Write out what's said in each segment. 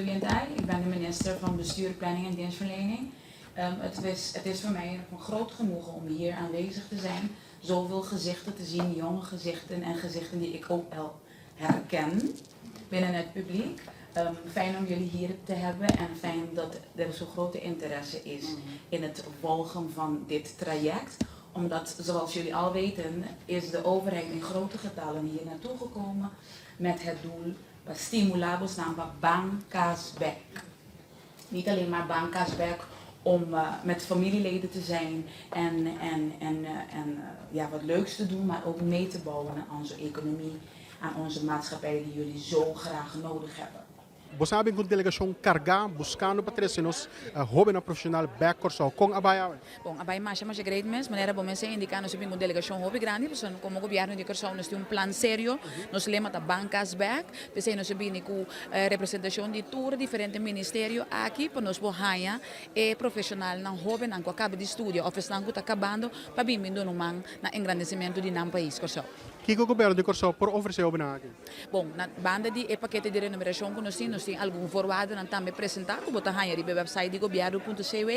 Louis-Yantai, ik ben de minister van Bestuur, Planning en Dienstverlening. Het is voor mij een groot genoegen om hier aanwezig te zijn. Zoveel gezichten te zien, jonge gezichten en gezichten die ik ook wel herken binnen het publiek. Fijn om jullie hier te hebben en fijn dat er zo'n grote interesse is in het volgen van dit traject. Omdat, zoals jullie al weten, is de overheid in grote getallen hier naartoe gekomen met het doel stimulá boso ban kas bèk. Niet alleen maar ban kas bèk om met familieleden te zijn en ja, wat leuks te doen, maar ook mee te bouwen aan onze economie, aan onze maatschappij die jullie zo graag nodig hebben. Bo a bin ku un delegashon kargá, buskando pa trese nos hóben profeshonal bèk Kòrsou. Kon a bai? Bon, a bai masha masha great mes, manera bo mes a indiká, nos tin un delegashon hopi grandi, pasobra komo gobièrnu di Kòrsou nos tin un plan serio, nos lema ta ban kas bèk, p'esei nos a bini ku representashon di tur diferente ministerio aki, pa nos por haña e profeshonalnan hóbennan ku a kaba di studia òf esnan ku ta kabando pa bin bin duna un man na engrandesimentu di nan pais Kòrsou. Kiko gobièrnu di Kòrsou por ofresé hóbennan aki? Bon, na banda di e pakete di renumerashon ku nos tin, nos tin algun voorwaarden tambe presentá ku bo ta haña riba e website di gobièrnu.cw,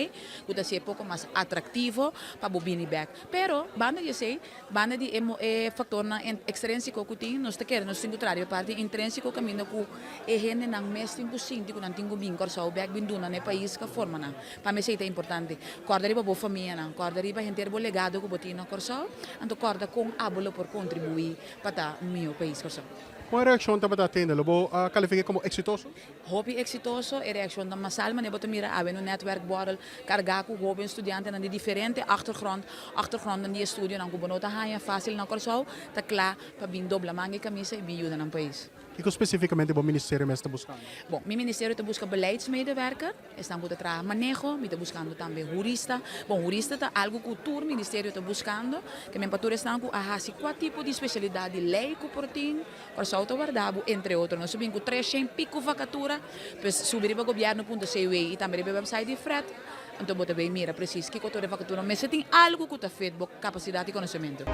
ku ta hasié poko mas atraktivo pa bo bini bèk. Pero, banda di esei, banda di e faktornan ekstrínsiko ku tin, nos ta kere nos tin ku traha riba parti intrínsiko kaminda ku e hendenan mes tin ku sinti ku nan tin ku bin Kòrsou bèk bin duna na e pais ku a forma nan. Pa mi esei ta importante. Kòrda riba bo famianan, kòrda riba henter bo legado ku bo tin na Kòrsou, anto kòrda kon abo lo por kontribuí pa ta un mihó pais Kòrsou. Kua reakshon tabata tende? Lo bo kalifiká komo eksitoso? Hopi eksitoso, e reakshon ta masal, manera bo ta mira awe no netwerkborrel kargá ku hóben studiantenan di diferente achtergrond, achtergrondnan di estudionan ku bo no ta haña fásil na Kòrsou, ta kla pa bin dobla manga i kamisa i bin yuda nan pais. Kiko spesífikamente bo ministerio mes ta buskando? Bon, mi ministerio ta buska beleidsmedewerker, esnan ku ta traha maneho, mi ta buskando tambe hurista. Bon, hurista ta algu ku tur ministerio ta buskando, ke men pa tur esnan ku a hasi kua tipo di spesialidat di lei ku por tin, Kòrsou ta warda bo, entre otro. Nos a bin ku 300 piko vakatura, pues subi riba gobièrnu.cw i tambe riba e website di FRED, anto bo ta bai mira presis kiko tur e vakatura. Mester tin algu ku ta fit bo kapasidat i konosementu.